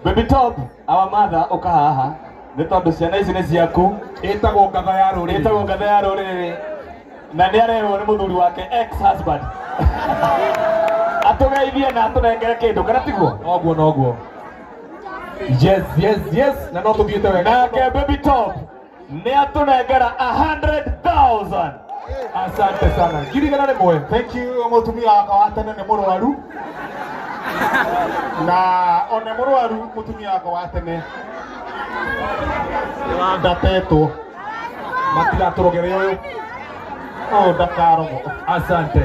Baby Top, our mother, ũka haha nĩ tondũ ciana ici nĩ ciaku. Ĩtagwo ngatha ya rũrĩrĩ. Ĩtagwo ngatha ya rũrĩrĩ na nĩ arehwo nĩ mũthuri wake ex husband atũgeithie na atũnengere kĩndũ, kana tiguo? Noguo noguo, yes yes yes, na no tũthiĩte wega. Nake Baby Top nĩ atũnengera 100,000. Asante sana, 100,000. Thank you. Mũtumia wakwa wa tene nĩ mũrwaru na one mũrwaru, mũtumia wakwa wa tene ndatetwo. Matigatũrogere ũyũ. Oh, ndakarogwo. Asante.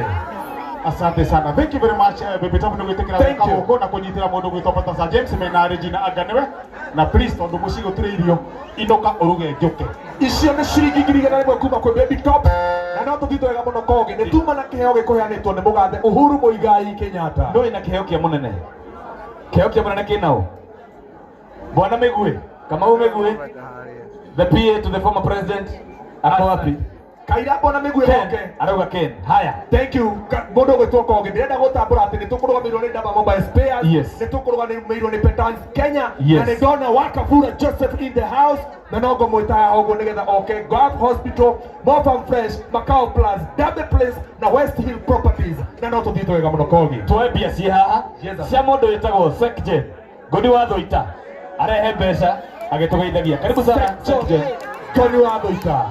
Asante sana. Thank you very much, Baby Top, nĩ gwĩtĩkĩra Thank gũka you. gũkũ na kũnyitĩra mũndũ gwĩtwo Pastor James mena Regina Anganewe. Na please, tondũ mũciĩ gũtirĩ irio, inũka ũruge njũke. Icio nĩ ciringi 100,000 kuma kwĩ Baby Top, na no tũthiĩte wega mũno. Kogi nĩ tuma na kĩheo gĩkũheanĩtwo nĩ mũgathe Uhuru Muigai Kenyatta. Ndũĩ na kĩheo kĩa mũnene, kĩheo kĩa mũnene kĩnao bwana Mĩguĩ Kamau Mĩguĩ, the PA to the former president, ako wapi? Kaira mbona Mĩguĩ. Ken. Oke. Arauga Ken, haya. Thank you. Mũndũ ũgwĩtwo Kogi, ndĩrenda gũtambũra atĩ nĩ tũkũrũgamĩrĩirwo nĩ Daba Mobile Spares. Yes. Nĩ tũkũrũgamĩrĩirwo nĩ Petans Kenya. Yes. Na nĩ ndona Wakabura Joseph in the house, na no ngũmwĩta haha ũguo nĩgetha oke. Gulf Hospital, Mofam Fresh, Macau Plus, Derby Place na West Hill Properties, na no tũthiĩte wega mũno, Kogi. Tuoe mbia ciĩ haha. Yes, sir. Cia mũndũ wĩtagwo Sekjen Ngoni wa Thũita, arehe mbeca agĩtũgeithagia. Karibu sana, Sekjen. Ngoni wa Thũita.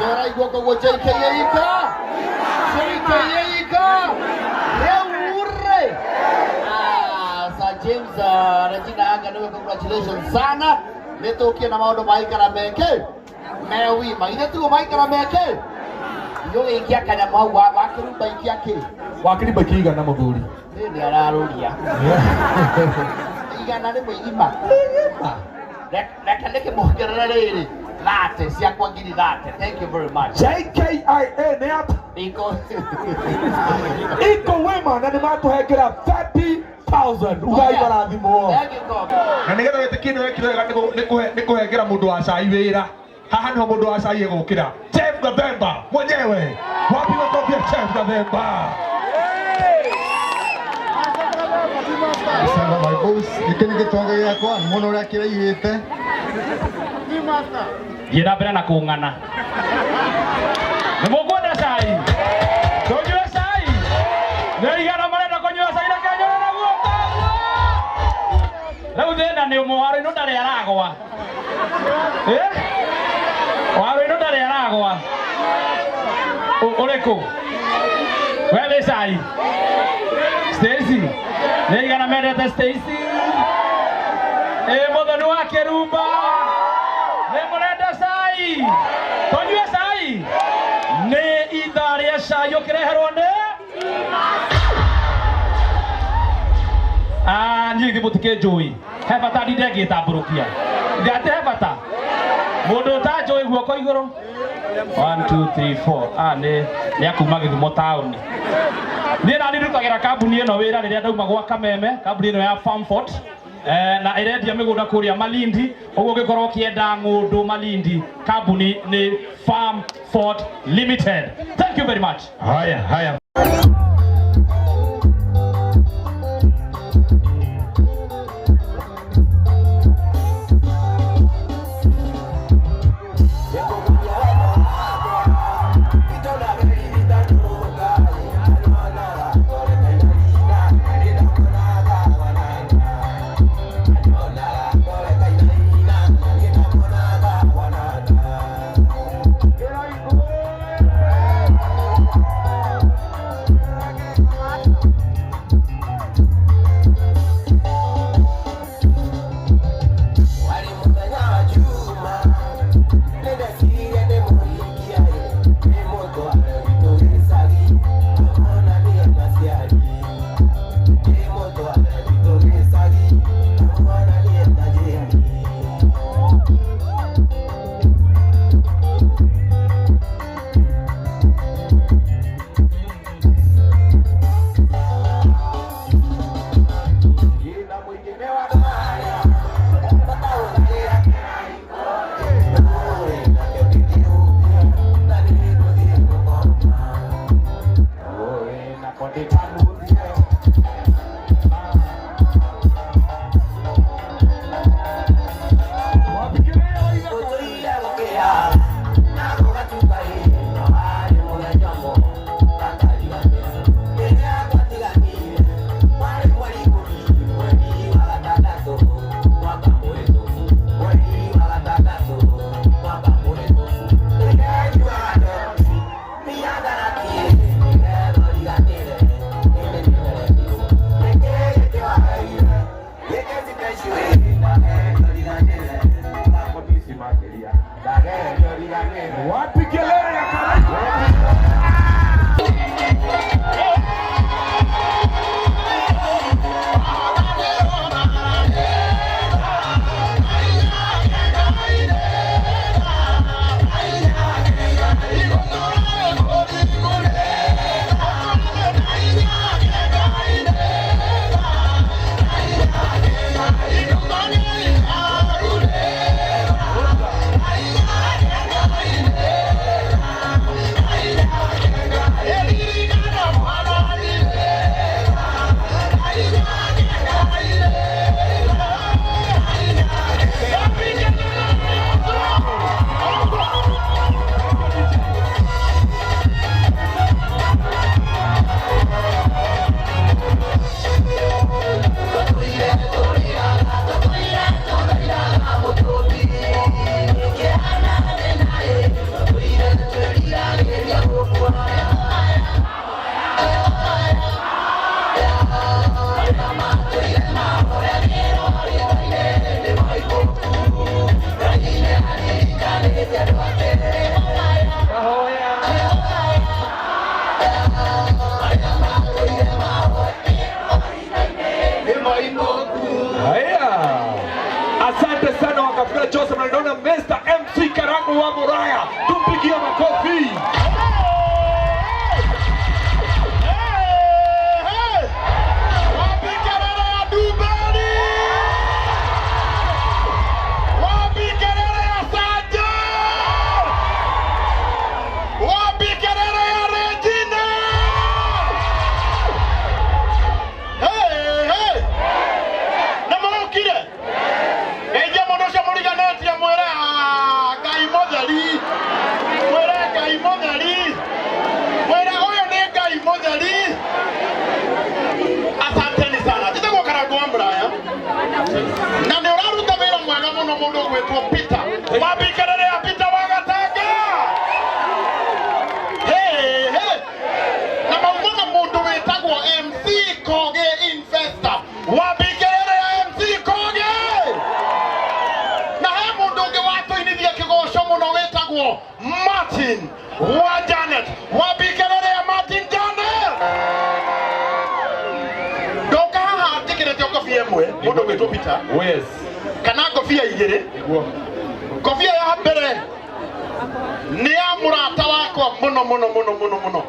Ndĩraigua koguo JKA ika JKA ika rĩu rĩ. Ah, Sir James, Regina Anga niwe, congratulations sana. Nĩ tũkie na maũndũ maikara meke me wima ithe tiguo maikara meke igũgĩikia kanyamũ hau wakĩrumba ikia kĩ. Wakĩrimba kĩigana, mũthuri? Nĩ nĩ ararũria 100 igima. Reke ndĩkĩmuongerere rĩrĩ 30 ciakwa, 30,000. Thank you very much. JKIA nĩ at Iko iko wema na nĩ matũhengera 30,000. Ugai marathimwo. Thank you, Kobe. Na nĩgetha wĩtĩkie nĩ wekire wega nĩ kũhengera mũndũ wa cai wĩra, haha nĩho mũndũ wa cai egũkĩra. Jeff Gathemba mwenyewe, wapi makofi ya Jeff Gathemba? Sana my boss, gĩkĩ nĩ gĩtonga gĩakwa mũno ũrĩa kĩraihĩte. Thiĩ na mbere na kũng'ana. Nĩ mũkwenda cai? Tũnyue cai. Nĩ igana marenda kũnyua cai na kenyore na guoko. Rĩu thĩna nĩ ũmwe, waro ino ndarĩ aragwa. Eh? Waro ino ndarĩ aragwa. Ũrĩkũ? We wĩ cai? Stacy. Nĩ igana mendete Stacy. Ĩ mũthoni wa kĩrumba. Nĩ mũrenda cai? Tũnyue cai? Nĩ ithaa rĩa cai ũkĩreherwo nĩ Ah, niĩ githĩ mũtikĩnjũĩ he bata ndinde ngĩtambũrũkia ithe atĩ he bata mũndũ ũtanjũĩ guoko igũrũ. 1 2 3 4. Ah, nĩ akuma Gĩthumo taũni. Niĩ nani ndutagĩra kambuni ĩno wĩra rĩrĩa ndauma gwa Kameme, kambuni ĩno ya Farmfort, na ĩrendia mĩgũnda kũrĩa Malindi. Ũguo ũngĩkorwo ũkĩenda ng'ũndũ Malindi, kambuni nĩ Farmfort Limited. Thank you very much. Haya haya. Wapi kelele ya Karaiko? Haya. Asante sana Wakafula Joseph na naona Mr. MC Karangu wa Muraya. Tumpigie makofi. Wapi kelele ya Dubani? Wapi kelele ya Sajo? Wapi kelele ya Regina? Hey, hey! Na mwaukire? Geithia mũndũ ũcio mũriganĩtie mwĩre "Ah, Ngai mũtheri. Mwĩre Ngai mũtheri. Mwĩre ũyũ nĩ Ngai mũtheri. Asanteni sana. Njĩtagwo Karango wa Muraya. Na nĩ ũraruta wĩra mwega mũno mũndũ ũgwĩtwo Peter. Wapi kelele ya Peter wa Gatanga? Hey, hey. Na mauma na mũndũ wĩtagwo MC Koge Investor. Wapi kelele ya MC Koge? Na he mũndũ ũngĩ watũinithia kĩgoco mũno wĩtagwo Martin wa Janet. Wapi kelele ya Martin Janet? Ndoka haha njĩkĩrĩte ngobia ĩmwe mũndũ ũgwĩtwo Peter Yes. kana ngobia igĩrĩ. Ngobia ya mbere nĩ ya mũrata wakwa mũno mũno mũno mũno mũno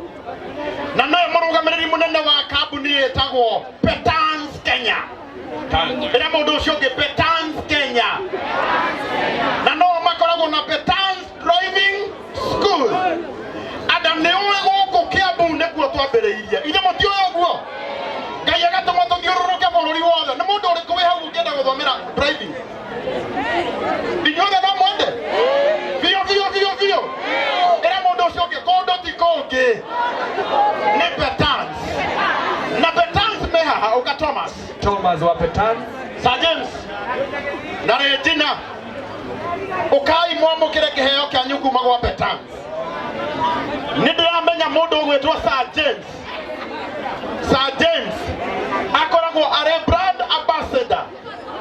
na nowe mũrũgamĩrĩri mũnene wa kambuni ĩtagwo Petans Kenya. Ĩra mũndũ ũcio ũngĩ Petans Kenya, na no makoragwo na Petans Driving School. Adam nĩ ũĩ gũkũ Kiambu nĩkuo twambĩrĩirie, ithe mũtiũĩ ũguo? Ngai agatũma tũthiũrũrũke bũrũri wothe. Nĩ mũndũ ũrĩkũ wĩ hau ũngĩenda gũthomera driving? Inyuothe no mwende biũ biũ biũ biũ. Ĩra mũndũ ũcio ũngĩ kũndũ ti kũngĩ nĩ Petans, na Petans me haha ũka Thomas. Thomas wa Petan. Sir James na Regina, ũkai mwamũkĩre kĩheo kĩanyu kuma gwa Petans. Nĩ ndĩramenya mũndũ ũgwĩtwo Sir James. Sir James akoragwo arĩ brand ambassador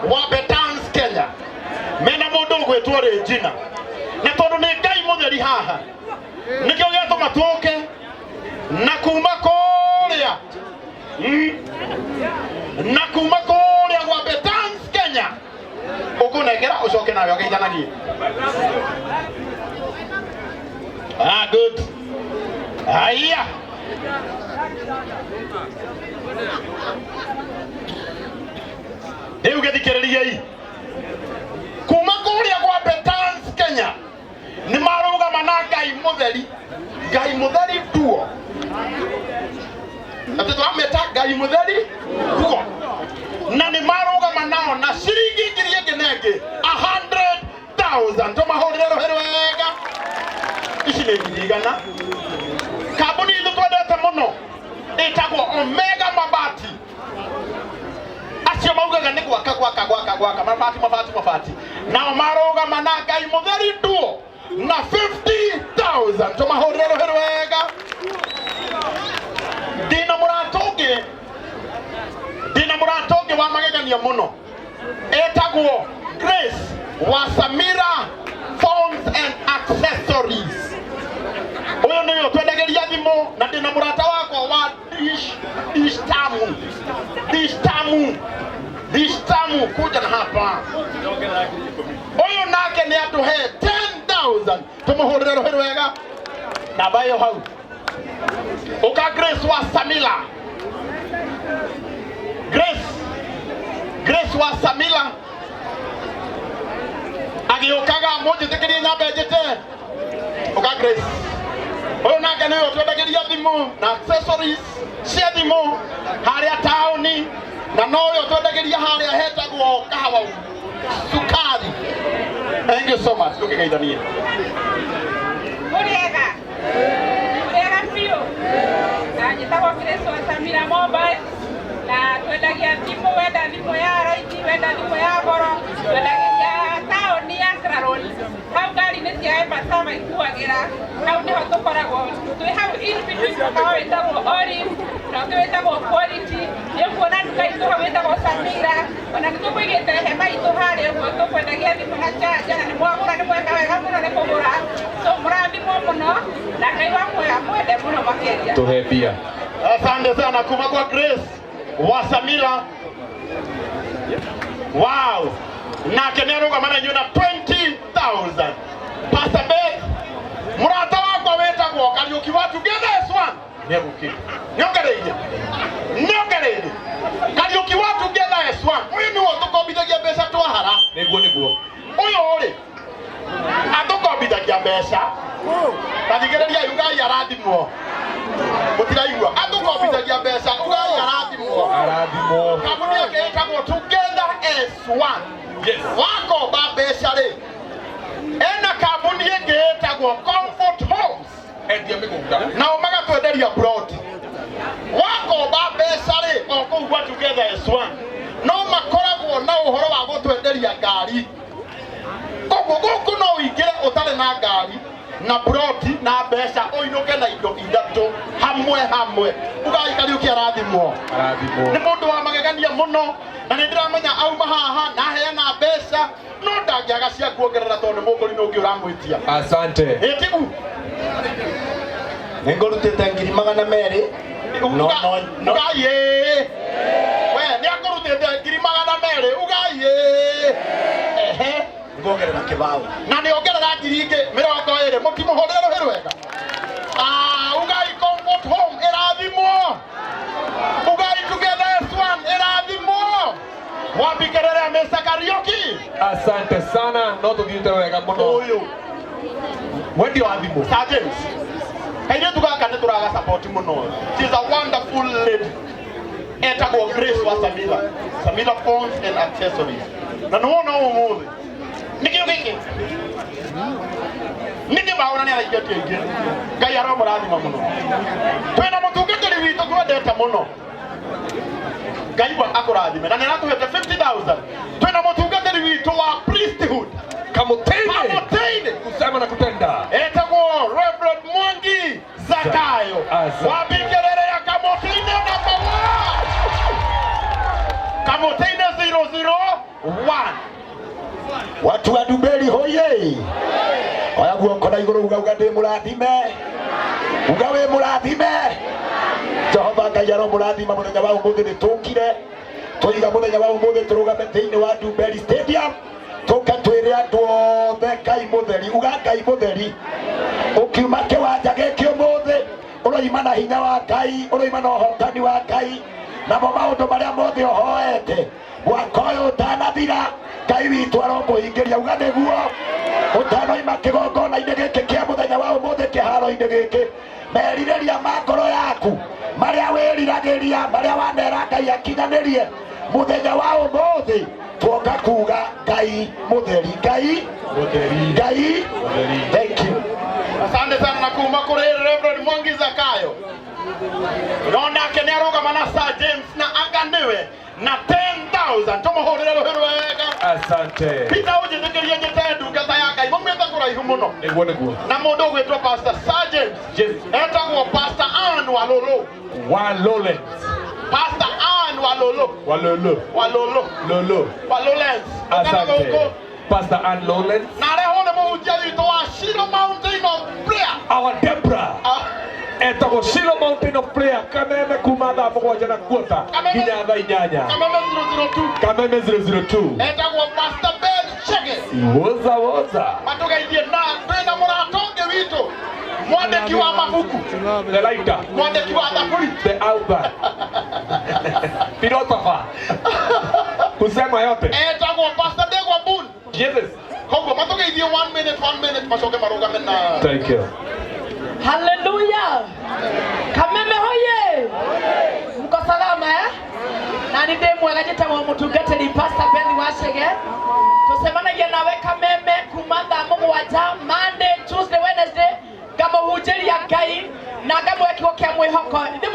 wa Petans Kenya mena mũndũ ũgwĩtwo Regina, na tondũ nĩ Ngai mũtheri haha nĩkĩo gĩatũma tũke na kuma kũrĩa na kuma kũrĩa gwa Betans Kenya ũkũnengera ũcoke nawe ũgeithanagie. Ah, good. Haya. Rĩu gĩthikĩrĩriei kuma kũrĩa gwa Betans Kenya nĩ marũgama na Ngai mũtheri, Ngai mũtheri nduo. Atĩ tũrameta Ngai mũtheri kuo na nĩ marũgama nao na ciringi ngiri ĩngĩ na ĩngĩ 100,000. Tũmahũrĩre rũhĩ rwega. Ici nĩ ngiri igana. Kambuni itũ twendete mũno ĩtagwo Omega Mabati. Acio maugaga nĩ gwaka gwaka gwaka gwaka mabati mabati mabati, nao marũgama na Ngai mũtheri nduo na 50,000. Tũmahũrĩre rũhĩ rwega. Ndĩna mũrata ũngĩ, ndĩna mũrata ũngĩ wa magegania mũno etagwo Grace wa Samira Phones and Accessories. Ũyũ nĩwe ũtwendagĩria thimũ, na ndĩna mũrata wakwa wa Dish Dishtamu Dishtamu Dishtamu, kuja na hapa. Ũyũ nake nĩ atũhe 10,000. Tũmũhũrĩre rũhĩ rwega. Namba ĩyo hau ũka. Grace wa Samila, Grace, Grace wa Samila agĩũkaga. Mũnjĩtĩkĩrie nyambe njĩte. Ũka Grace. Ũyũ nake nĩwe ũtwendagĩria thimũ na accessories cia thimũ harĩa taũni, na nowe ũtwendagĩria harĩa hetagwo Kahawa Sukari. Thank you so much. Tũkĩgeithanie. Mũrĩega, mũrĩega biũ. Na njĩtagwo Grace wa Samira Mobile na twendagia thimũ. Wenda thimũ ya raithi, wenda thimũ ya goro, twendagĩria taũni ya Clarol hau ngari-inĩ cia Embasava ikuagĩra. Hau nĩho tũkoragwo twĩ hau in between mũkawa wĩtagwo Olive na ũngĩ wĩtagwo Quality. Nĩ ũkuona nduka itũ hau ĩtagwo Samira. Ona nĩ tũkũigĩte hema itũ harĩa ũguo tũkwendagia thimũ na charger, na nĩ mwagũra nĩ mweka wega mũno nĩ kũgũra. So mũrathimwo mũno na Ngai wa muoyo amwende mũno makĩria. Tuhe mbia. Asante sana kuma kwa Grace wa Samila. Wow. Nake nĩ arũgama na inyuĩ na 20,000. Pastor Beth, mũrata wakwa wĩtagwo Kariũki wa Together as One. Nĩegũkĩte. Nĩongereire. Nĩongereire. Kariũki wa Together as One. Ũyũ nĩwe ũtũkombithagia mbeca twahara. Nĩguo, nĩguo. Ũyũ rĩ, atũkombithagia mbeca. Ta thikĩrĩriai, ugai arathimwo. Mũtiraigua? Atũkombithagia mbeca, ugai arathimwo. Arathimwo. Kambuni yake ĩtagwo Together as One. Yes. Wakomba mbeca rĩ, ena kambuni ĩngĩ ĩtagwo Comfort Homes. Endia mĩgũnda. Nao magatwenderia plot. Wakomba mbeca rĩ, o kũu gwa Together as One no makoragwo na ũhoro wa gũtwenderia ngari. Koguo gũkũ no ũingĩre ũtarĩ na ngari na ploti na mbeca, ũinũke na indo ithatũ hamwe hamwe. Ugai Kariũki arathimwo. Arathimwo. Nĩ mũndũ wa magegania mũno, na nĩ ndĩramenya auma haha na aheana mbeca no ndangĩaga cia kuongerera, tondũ nĩ mũngũri nĩ ũngĩ ũramwĩtia. Asante. Ĩtigu. Nĩ ngũrutĩte 200,000. No, no, no. Ugai ĩĩ. We nĩ akũrutĩte 200,000. Ugai ĩĩ. Ehe. Ngongerera kĩbaũ. Na nĩ ongerera 20,000. Mũtimũhũrĩre rũhĩ rwega. Ah, ugai Comfort Home ĩrathimwo. Ugai Together as One ĩrathimwo. Wapikerere Mr. Kariuki. Asante sana, no tuthiĩte wega mũno. Ũyũ mwendia wa thimũ. Sir James, kairĩtu gaka nĩ tũraga support mũno. She is a wonderful lady. Etagwo Grace wa Samira, Samira Phones and Accessories. Na nĩ wona ũmũthĩ nĩkĩo gĩkĩ nĩkĩ maũna nĩ araingĩtie aingĩ. Ngai aromũrathima mũno. Twĩna mũtungatĩri witũ twendete mũno. Ngai wa akũrathime, na nĩ aratũhete 50,000. Twĩna mũtungatĩri witũ wa priesthood. Kamutini. Kamutini. Kusema na kutenda. Etagwo Reverend Mwangi Zakayo. Asante. Wabikerere ya Kamutini number 1, Kamutini 001. Watu wa Ndumberi hoye! Oya guoko na igũrũ, uga, uga ndĩ mũrathime, uga wĩ mũrathime. Jehova Ngai aromũrathima. Mũthenya wa ũmũthĩ nĩ tũkire tũiga mũthenya wa ũmũthĩ tũrũgame thĩinĩ wa Ndumberi Stadium, tũke twĩre andũ othe Ngai mũtheri. Uga Ngai mũtheri. Ũkiuma kĩwanja gĩkĩ ũmũthĩ ũroima na hinya wa Ngai, ũroima na ũhotani wa Ngai, namo maũndũ marĩa mothe ũhoete mwaka ũyũ ũtanathira, Ngai witũ aromũhingĩria. Uga nĩguo. Ũtanoima kĩgongona-inĩ gĩkĩ kĩa mũthenya wa ũmũthĩ, kĩharo-inĩ gĩkĩ, Merirĩria ma ngoro yaku marĩa wĩriragĩria, marĩa wanera Ngai akinyanĩrie mũthenya wa ũmũthĩ, tuoka kuga Ngai mũtheri, Ngai Mũtheri. Ngai Mũtheri. Thank you. Asante sana na kuma kũrĩ Reverend Mwangi Zakayo, no nake nĩ arũgama na Sir James na anga nĩwe na 10,000. Tũmũhũrĩre rũhĩ rwega. Asante. Peter, ũnjĩtĩkĩrie njĩte ndungata ya Ngai maumĩte kũraihu mũno Nĩguo nĩguo. Na mũndũ ũgwĩtwo Pastor Sir James, James. Etagwo Pastor Ann Walolo. Walolens. Pastor Ann Walolo. Walolo. Walolo. Lolo. Walolens. Asante. Pastor Ann Lawrence. Na arehwo nĩ mũhunjia witũ wa Shilo Mountain of Prayer. Our Deborah. Ah, Etagwo Shilo Mountain of Prayer, Kameme, kuma thaa 7 na kuota Kameme. nginya thaa 8. Kameme 002. Kameme 002. Etagwo Pastor Ben Chege. Woza woza. Matũgeithie na twĩna mũrata ũngĩ witũ, mwandĩki wa mabuku, The lighter. Mwandĩki wa thaburi. The author. Philosopher. Kusema yote. Etagwo Pastor Ndegwa Boone. Jesus. Koguo matũgeithie one minute, one minute, macoke marũgame na Thank you. Haleluya! Kameme hoye! Mko salama, eh? Na nĩ ndĩ mwega. Njĩtagwo mũtungatĩri Pastor Ben Wachege. Tũcemanagia nawe Kameme kuma thaa 7, Monday, Tuesday, Wednesday, ngamũhunjĩria Ngai na ngamũhe kiugo kĩa mwĩhoko. Ithuĩ